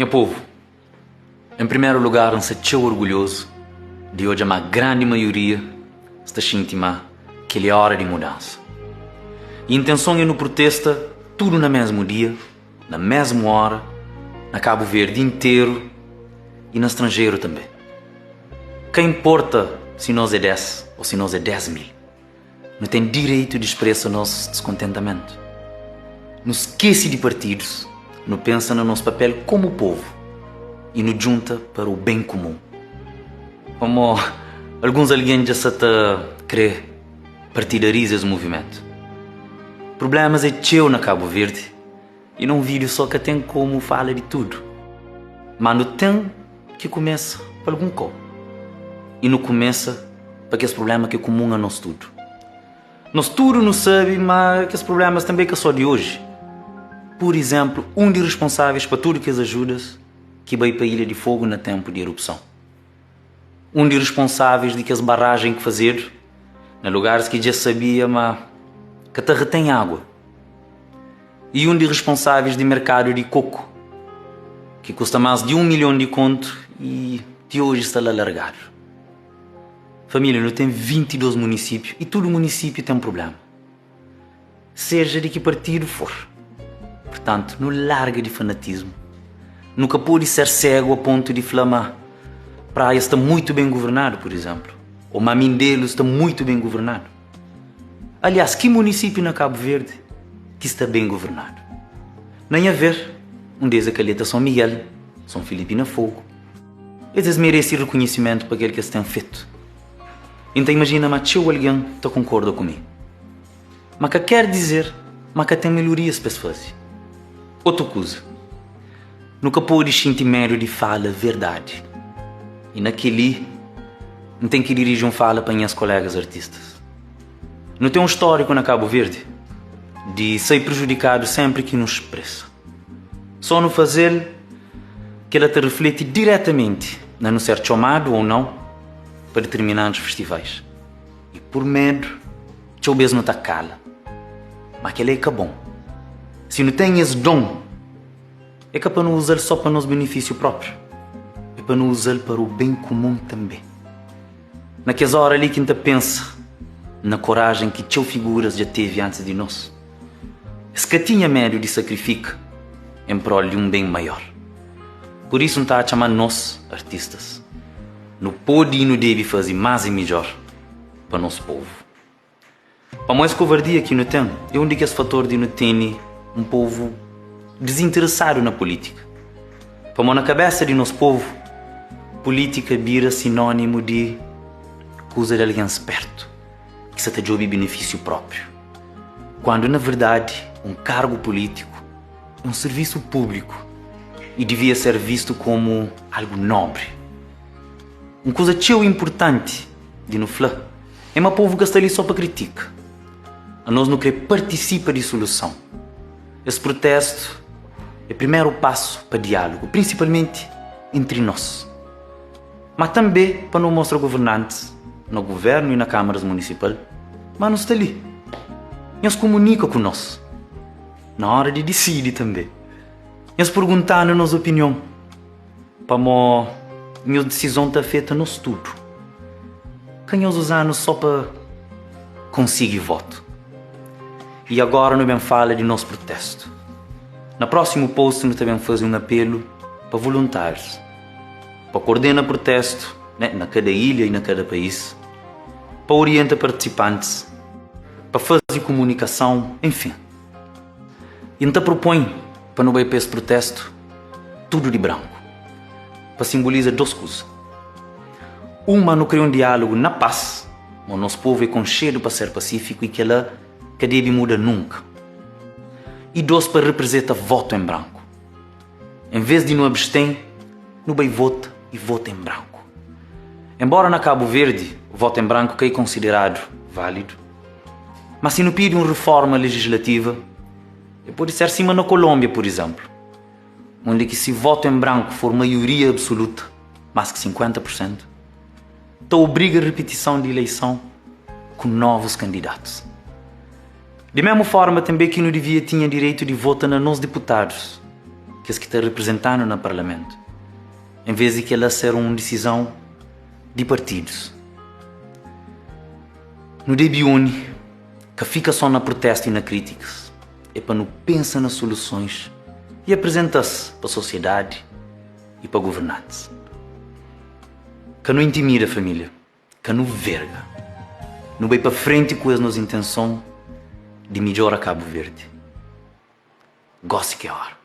Nha povu, en primeru lugar N sta txeu orgulhozu di odja ma grandi maioria sta xinti ma kel-li é óra di mudansa. I intenson é nu prutesta tudu na mesmu dia, na mesmu óra, na Kabu Verdi interu i na stranjeru tanbê. Ka inporta si nos é 10 ô si nos é 10 mil. Nu ten direitu di spresa nos diskontentamentu. Nu skese di partidus, nu pensa na nos papel komu povu i nu djunta para o ben kumun. Pamó alguns algen dja sa ta kre partidariza es muvimentu. Prublémas é txeu na Kabu Verdi i na un vídiu só ka ten komu fala di tudu. Má nu ten ki kumesa pa algun kau. I nu kumesa pa kes prubléma ki é kumun a nos tudu. Nos tudu nu sabe ma kes prublémas tanbê ka só di oji. Pur izénplu, un di responsáveis pa tudu kes ajudas ki bai pa Ilha di Fogu na ténpu di erupson. Un di responsáveis di kes barrajen ki fazedu na lugaris ki dja sabia ma ka ta retén água. I un di responsáveis di merkadu di koku, ki kusta más di un milhon di kontu i ti oji sta la largadu. Família, nu ten 22 munisípiu i tudu munisípiu ten prubléma, seja di ki partidu for. Purtantu, nu larga di fanatismu. Nu ka pode ser ségu a pontu di fla ma Praia sta muitu ben governadu, pur izénplu, ô ma Mindelu sta muitu ben governadu. Aliás, ki munisípiu na Kabu Verdi ki sta ben governadu? Na nha ver, un des é Kaleta São Miguel, São Filipi na Fogu. Es es merese rekonhisimentu pa kel ki es ten fetu. I N ta imajina ma txeu algen ta konkorda ku mi. Ma ka ker dizer ma ka ten melhorias pa es faze. Otu kuza, nu ka pode xinti medu di fala verdadi. I na kel-li, N ten ki diriji un fala pa nhas kolégas artistas. Nu ten un stóriku na Kabu Verdi di sai prejudikadu sénpri ki nu spresa. Só nu faze-l, kel-la ta rifleti diretamenti na nu ser txomadu ou nau pa determinadus festivais. I pur medu, txeu bês nu ta kala. Má kel-la é ka bon. Si nu ten es don, é ka pa nu uza-l só pa nos benefísiu própriu, é pa nu uza-l para o ben kumun tanbê. Na kes óra li ki N ta pensa na korajen ki txeu figuras dja tevi antis di nos. Es ka tinha medu di sakrifika en prol di un ben maior. Pur isu N ta atxa ma nos, artistas, nu pode i nu debe faze más i midjor pa nos povu. Pamodi es kovardia ki nu ten é un di kes fator di nu tene un povu dizinteresadu na pulítika. Pamodi na kabésa di nos povu, pulítika bira sinónimu di kuza di algen spertu ki sa ta djobe benefísiu própriu, kuandu na verdadi un kargu pulítiku é un sirvisu públiku i divia ser vistu komu algu nobri. Un kuza txeu inpurtanti di nu fla é ma povu ka sta li só pa kritika. Anos nu kre partisipa di soluson. Es prutestu é primeru pasu pa diálugu, prinsipalmenti entri nos, ma tanbe pa nu mostra governantis na guvernu i na kamaras munisipal ma nu sta li. Nhos kumunika ku nos na óra di disidi tanbe. Nhos purgunta-nu nos opinion. Pamó nhos disizon ta afeta nos tudu. Ka nhos uza-nu só pa konsigi votu. I agora nu ben fala di nos prutestu. Na prósimu post nu ta ben faze un apelu pa voluntárius pa kordena prutestu na kada ilha i na kada país, pa orienta partisipantis, pa faze kumunikason, enfin. I N ta propõe pa nu bai pa es prutestu tudu di branku, pa sinboliza dos kuza. Un, ma nu kre un diálugu na pas, ma nos povu é konxedu pa ser pasífiku i kel-la ka debe muda nunka. I dos, pa riprizeta votu en branku. En ves di nu absten, nu bai vota i vota en branku. Enbóra na Kabu Verdi votu en branku ka é konsideradu válidu, ma si nu pidi un riforma lejislativa, E pode ser sima na Kolónbia, pur izénplu, undi ki si votu en branku for maioria absoluta, más ki 50 pur sentu, ta obriga ripitison di ileison ku novus kandidatus. Di mésmu forma, tanbê ki nu divia tinha direitu di vota na nos diputadus. kes ki ta riprizenta-nu na parlamentu, en vês di kel-la ser un disizon di partidus. Nu debe uni, ka fika só na prutestu i na krítikas, é pa nu pensa na solusons i aprizenta-s pa sosiedadi i pa governantis. Ka nu intimida família, ka nu verga. Nu bai pa frenti ku es nos intenson di midjora Kabu Verdi. Gósi ki é óra.